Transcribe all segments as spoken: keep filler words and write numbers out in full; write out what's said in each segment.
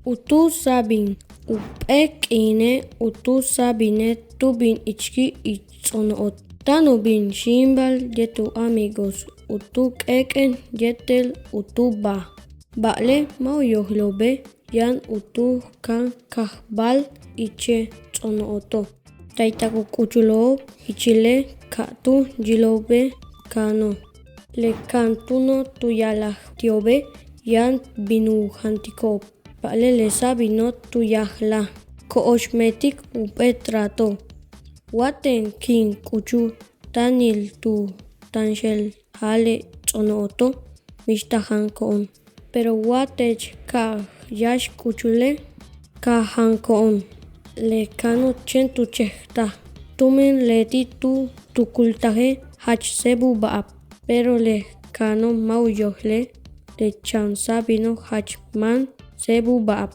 U túul sáabil. Jump'éel k'iine' u túul sáabile' tu bin ichki' ich ts'o'ono'. Táan u bin xíimbal yéetel u amigos u túul k'éek'en yéetel u túul báaj. Ba'ale' ma' u yojlo'obe' yaan u túul ka'aj kajbal ich ts'o'ono'. Táaytak u k'uchulo'ob ichile' ka' tu yilo'obe' ka'ano'. Le ka'an túuno' tu ya'alaj ti'obe' yaan bin u jaantiko'ob. Ba'ale' le sáabilno' tu yajlaj. Ko'ox meetik jump'éel trato. Wa teen kin k'uchul táanil tu táanxel jaale' ts'o'ono', mix ta janko'on. Pero wa teech ka' yáax k'uchule' ka janko'on. Le ka'ano' chéen tu chejtaj tumen leti' tu tukultaje' jach séeb u ba'ab. Pero le ka'ano' ma' u yojle' le chan sáabilno' jach máan séeb u ba'ab.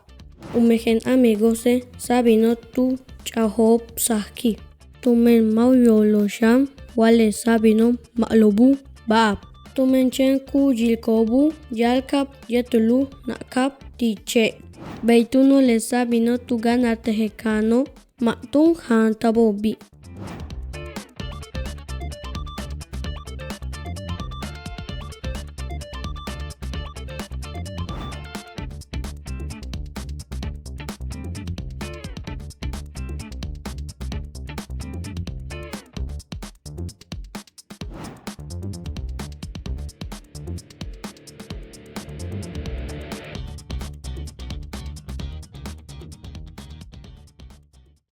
U mejen amigose' sáabilno' tu ch'a'ajo'ob sajki'. Tumen ma' u yojlo'ob xan wa le sáabilno' ma'alob u ba'ab. Tumen chéen ku yilko'ob u yáak'ab yéetel u na'ak'ab ti' che'. Bey túuno' le sáabilno' tu ganartej le ka'ano' ma' tu jaantabo'obi'.